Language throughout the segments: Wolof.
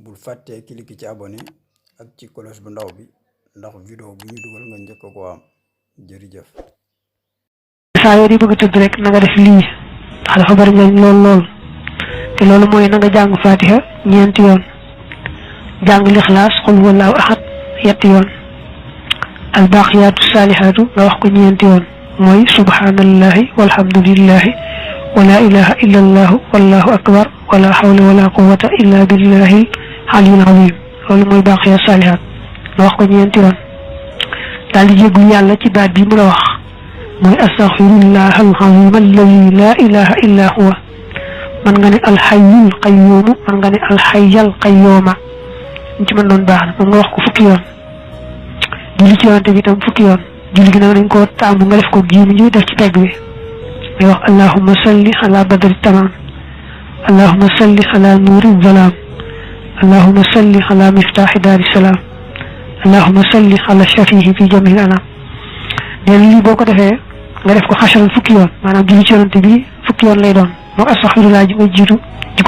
bul fàttee cliquer ci abonné ak ci cloche bu ndaw bi ndax vidéo bu ñu dugal nga njëkk ko am jërëjëf. saa yoo di bëgg tëdd rek na nga def lii ndax dafa bari njariñ lool te loolu mooy na nga jàng fatiha ñeenti yoon jàng lixlaas xul wallaahu ahad yetti yoon al baaqiyaatu saalihaatu nga wax ko ñeenti yoon mooy subhanallahi walhamdulillahi wala ilaha illa allahu wallahu akbar wala hawla wala quwwata illa billahi aliyil azim loolu mooy baaqiyaatu saalihaat nga wax ko ñeenti yoon daal di jéggul yàlla ci baat bi mu la wax mooy astaghfirullah al-azim alladi la ilaha illa huwa man nga ne alxayyul qayyumu man nga ne alxayyal qayyuma ñu ci mën doon baax na moom nga wax ko fukki yoon julli ci yonante bi tam fukki yoon julli gi nag nañ ko taamu nga def ko jiim ñu def ci pegg bi ngay wax allahumma salli ala badri tamam allahumma salli ala nuuri zalaam allahumma salli ala miftaaxi daari salaam allahumma salli ala shafihi fi jamil anam léegi lii boo ko defee nga def ko xasaral fukki yoon maanaam julli ci yonante bi fukki yoon lay doon moo astaxfirullah ji ko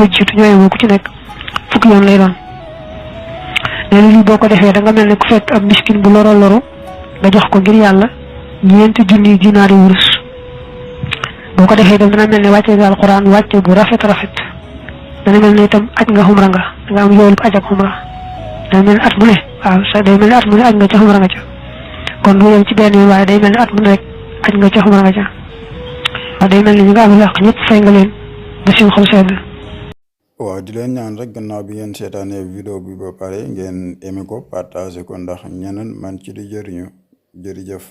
jiitu ñooy moo ku ci nekk fukki yoon lay doon léegi lii boo ko defee da nga mel ne ku fekk ab miskin bu loru nga jox ko ngir yàlla ñeenti junni dinaari wurus boo ko defee itam dana mel ne wàcce nga alquran wàcce bu rafet dana mel ne itam aj nga xumra nga da nga am yoolu aj ak xumra dana mel ne at mu ne waaw sa day mel ne at mu ne aj nga ca xumra nga ca kon du yem ci benn yoon waaye day mel ne at mu ne rek aj nga ca xumra nga ca waaw day mel ne ñu nga am làq ñëpp fay nga leen ba seen xol sedd. waaw di leen ñaan rek gannaaw bi ngeen seetaanee vidéo bi ba pare ngeen aimé ko partagé ko ndax ñeneen man ci di jëriñu jërëjëf.